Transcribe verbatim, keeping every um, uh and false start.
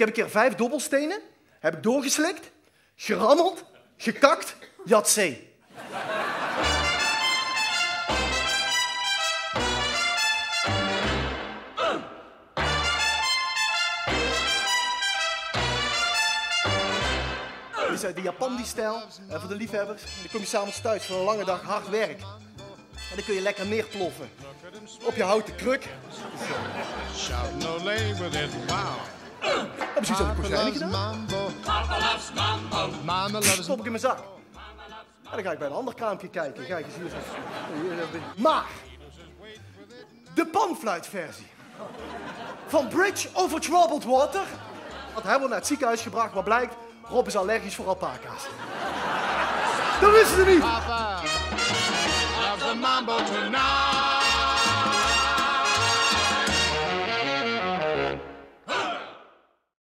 heb een keer vijf dobbelstenen, heb ik doorgeslikt, gerammeld, gekakt, jat zee. Dit is, eh, de Japandi-stijl, eh, voor de liefhebbers. En dan kom je 's avonds thuis van een lange dag hard werk. En dan kun je lekker neerploffen. Op je houten kruk. Shout no lay with it, wow. Heb precies aan de kozijnen gedaan. Mambo. Papa loves mambo. Mama loves... Stop ik in mijn zak. En dan ga ik bij een ander kraampje kijken. Kijk eens hier. Maar de panfluitversie van Bridge over Troubled Water. Want hij wordt naar het ziekenhuis gebracht, wat blijkt, Rob is allergisch voor alpaca's. Dat wisten ze niet. Papa loves the mambo tonight.